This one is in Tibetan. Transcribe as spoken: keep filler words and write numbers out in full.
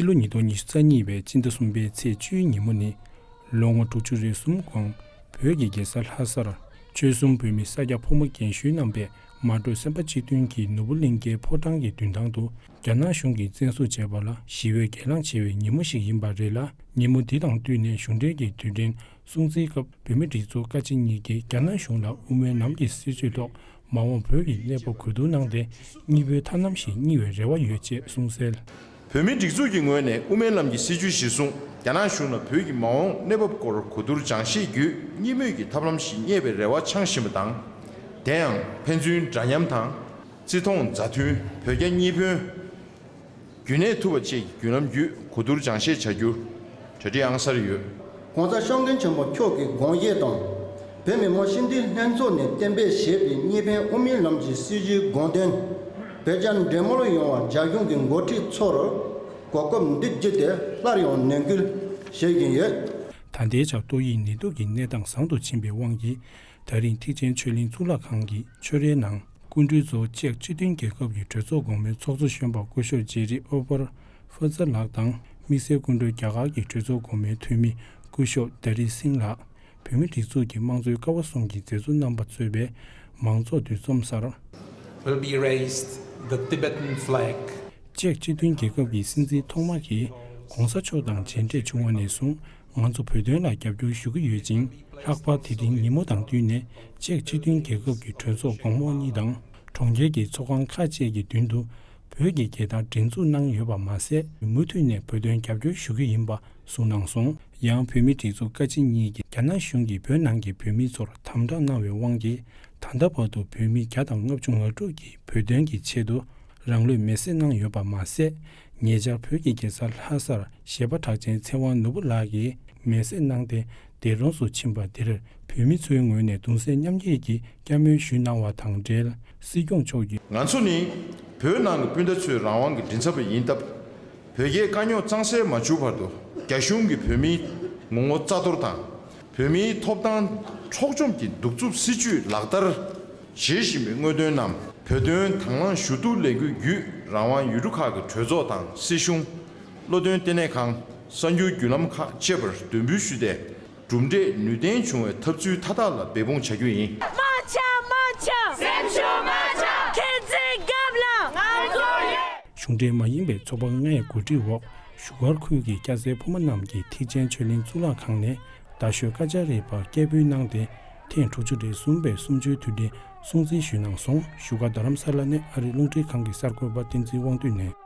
ལོ་ཉིས་སྟོང་ཉི་ཤུ་རྩ་གཉིས་པའི་སྤྱི་ཟླ་གསུམ་པའི་ཚེས་བཅུའི་ཉིན་མོ་ནི། ལོ་ངོ་དྲུག་ཅུ་རེ་གསུམ་གོང་བོད་ཀྱི་རྒྱལ་ས་ལྷ་སར་ཆོལ་གསུམ་བོད་མི་ས་སྐྱ་ཕོ་མོ་རྒན་གཞོན་རྣམ་པས་མ་གྲོས་སེམས་པ་གཅིག་མཐུན་གྱིས་ནོར་བུ་གླིང་ཁའི་ཕོ་བྲང་གི་མདུན་ཐང་དུ་རྒྱ་ནག་གཞུང་གིས་བཙན་བཟུང་བྱས་པ་ལ་ཞི་བའི་གྱེན་ལངས་བྱེད་པའི་ཉིན་མོ་ཞིག་ཡིན་པ་རེད་ལ། ཉིན་མོ་འདི་དང་བསྟུན་ནས་གཞུང་འབྲེལ་གྱི་དུས་དྲན་སྲུང་བརྩིའི་སྐབས་བོད་མིའི་སྒྲིག་འཛུགས་བཀའ་སྤྱི་གཉིས་ཀྱིས་རྒྱ་ནག་གཞུང་ལ་དབུ་མའི་ལམ་གྱི་སྲིད་བྱུས་ཐོག་མ་འོངས་བོད་ཀྱི་གནས་བབ་གོ་བསྡུར་གནང་སྟེ། གཉིས་པོའི་མཐའ་མཉམ་ཞིག་རྙེད་པའི་རེ་བ་ཡོད་ཅེས་གསུངས་གསལ། བོད་མིའི་སྒྲིག་འཛུགས་ཀྱི་ངོས་ནས་དབུ་མའི་ལམ་གྱི་སྲིད་བྱུས་གཞིར་བཟུང་རྒྱ་ནག་གཞུང་ལ་བོད་ཀྱི་མ་འོངས་གནས་བབ་སྐོར་གོ་བསྡུར་སྦྱང་ཤེས་བརྒྱུད་གཉིས་མོས་ཀྱི་ཐབས་ལམ་ཞིག་རྙེད་པའི་རེ་བ་འཆང་བཞིན་པ་དང་། དེ་ཡང་ཕན་ཚུན་འདྲ་མཉམ་དང་། བརྩི་མཐོང་མཛའ་མཐུན། བོད་རྒྱ་གཉིས་ཕན། རྒྱུན་གནས་ཐུབ་པ་བཅས་ཀྱི་བརྒྱུད་ལམ་བརྒྱུད་གོ་བསྡུར་སྦྱང་ཤེས་བྱ་རྒྱུར་གྲ་སྒྲིག་ཨང་གསར་ཡོད། ༸གོང་ས་སྐྱབས་མགོན་ཆེན་པོ་མཆོག་གི་དགོངས་བཞེད་དང་། བོད་མི་མང་སྤྱི་འཐུས་ལྷན་ཚོགས་ནས་གཏན་འབེབས་བྱས་པའི་གཉིས་ཕན་དབུ་མའི་ལམ་གྱི་སྲིད་བྱུས་དགོངས་དོན་བོད་རྒྱ་འབྲེལ་མོལ་ཡོང་བར་རྒྱ་གཞུང་གི་འགོ་ཁྲིད་ཚོར་གོ་སྐབས་འདི་བརྒྱུད་དེ་སླར་ཡང་ནན་སྐུལ་བྱེད་བཞིན་ཡོད། ད་ལྟའི་ཆར་ཏོག་དབྱིབས་ནད་དུག་གི་གནས་སྟངས་བཟང་དུ་ཕྱིན་པའི་དབང་གིས། ད་རིང་ཐེག་ཆེན་ཆོས་གླིང་གཙུག་ལག་ཁང་གི་ཆོས་རའི་ནང་སྐུ་མགྲོན་གཙོ་བོ་ཅེཀ་སྤྱི་མཐུན་རྒྱལ་ཁབ་ཀྱི་གྲོས་ཚོགས་གོང་མའི་ཚོགས་གཙོ་གཞོན་པ་སྐུ་ཞབས་ཇེ་རི་ཨོ་པར་ཧྥུ་ཙེ་ལགས་དང་། དམིགས་བསལ་སྐུ་མགྲོན་རྒྱ་གར་གྱི་གྲོས་ཚོགས་གོང་མའི་འཐུས་མི་སྐུ་ཞབས་དཱ་རི་སིང་ལགས། བོད་མིའི་སྒྲིག་འཛུགས་ཀྱི་དམངས་གཙོའི་ཀ་བ་གསུམ་གྱི་མཛད་གཙོ་རྣམ་པ་གཙོས་པའི་མང་ཚོགས་འདུ་འཛོམས་སར། Will be raised the Tibetan flag. ཅེཀ་སྤྱི་མཐུན་རྒྱལ་ཁབ་ཀྱི་སྲིད་འཛིན་ཐོག་མ་གིས་༸གོང་ས་མཆོག་དང་མཇལ་འཕྲད་བྱུང་བ་ནས་བཟུང་ང་ཚོ་བོད་དོན་ལ་རྒྱབ་སྐྱོར་ཞུ་གི་ཡོད་ཅིང་། ལྷག་པར་དེ་རིང་ཉིན་མོ་དང་བསྟུན་ནས་ཅེཀ་སྤྱི་མཐུན་རྒྱལ་ཁབ་ཀྱི་གྲོས་ཚོགས་གོང་འོག་གཉིས་དང་གྲོང་ཁྱེར་གྱི་ཚོགས་ཁང་ཁག་བཅས་ཀྱི་མདུན་དུ་བོད་ཀྱི་རྒྱལ་དར་སྒྲེང་འཛུགས་གནང་ཡོད་པ་མ་ཟད། མུ་མཐུད་ནས་བོད་དོན་རྒྱབ་སྐྱོར་ཞུ་གི་ཡིན་པ་གསུངས་གནང་སོང་། ཡང་བོད་མིའི་སྒྲིག་འཛུགས་བཀའ་སྤྱི་གཉིས་ཀྱིས་རྒྱ་ནག་གཞུང་གིས་བོད་ནང་གི་བོད་མི་ཚོར་དམ་དྲག་གནང་བའི་དབང་གིས། ད་ལྟ་བར་དུ་བོད་མི་བརྒྱ་དང་ལྔ་བཅུ་ང་དྲུག་གིས་བོད་དོན་གྱི་ཆེད་དུ་རང་ལུས་མེར་སྲེག་གནང་ཡོད་པ་མ་ཟད། ཉེ་ཆར་བོད་ཀྱི་རྒྱལ་ས་ལྷ་སར་གཞས་པ་གྲགས་ཅན་ཚེ་དབང་ནོར་བུ་ལགས་ཀྱིས་མེར་སྲེག་གནང་སྟེ། འདས་གྲོངས་སུ་ཕྱིན་པ་དེར་བོད་མི་ཚོའི་ངོས་ནས་གདུང་སེམས་མཉམ་སྐྱེད་ཀྱི་བཅའ་མོལ་ཞུས་གནང་བ་དང་འབྲེལ། སྲིད་སྐྱོང་མཆོག་གིས། ང་ཚོ་ནི་བོད་ནང་གི་སྤུན་ཟླ་ཚོའི་རང་དབང་གི་མགྲིན་ཚབ་པ་ཡིན་སྟབས། བོད་རྒྱའི་དཀའ་རྙོག་གཙང་སེལ་མ་བྱུང་བར་དུ་རྒྱ་གཞུང་གིས་བོད་མིའི་ངོ་ངོ་རྩ་གཏོར་དང་། བོད་མིའི་ཐོབ་ཐང་འཕྲོག་བཅོམ་གྱི་གདུག་རྩུབ་སྲིད་བྱུས་ལག་བསྟར་བྱེད་བཞིན་པའི་དངོས་དོན་རྣམས། བོད་དོན་དང་བླངས་ཞུ་གཏུག་ལས་འགུལ་བརྒྱུད་རང་དབང་ཡུལ་གྲུ་ཁག་གི་གྲོས་ཚོགས་དང་སྲིད་གཞུང་། བློ་འདོན་ལྟེ་གནས་ཁང་། གསར་འགྱུར་བརྒྱུད་ལམ་ཁག་བཅས་པར་འདོན་འབུལ་ཞུས་ཏེ། གྲུབ་འབྲས་ནུས་ལྡན་བྱུང་བའི་ཐབས་ཚུལ་མཐའ་དག་ལ་འབད་འབུངས་བྱ་རྒྱུ་ཡིན། མ་ཆག་མ་ཆག་སེམས་ཤུགས་མ་ཆག་ཁྱེད་ཚོའི་རྒྱབ་ལ་ང་ཚོ་ཡོད། གཞུང་འབྲེལ་མ་ཡིན་པའི་ཚོགས་པ་ལྔའི་གོ་སྒྲིག་འོག་བཞུགས་སྒར་ཁུལ་གྱི་སྐྱ་སེར་ཕོ་མོ་རྣམས་ཀྱིས་ཐེག་ཆེན་ཆོས་གླིང་གཙུག་ལག་ཁང་ནས་རྡ་ཤོད་ཀ་ཅ་རི་བར་སྐད་འབོད་གནང་སྟེ། ཐེངས་དྲུག་ཅུ་རེ་གསུམ་པའི་གསུམ་བཅུའི་དུས་དྲན་སྲུང་བརྩི་ཞུས་གནང་སོང་། བཞུགས་སྒར་རྡ་རམ་ས་ལ་ནས་ཨ་རིའི་རླུང་འཕྲིན་ཁང་གི་གསར་འགོད་པ་བསྟན་འཛིན་དབང་འདུས་ནས།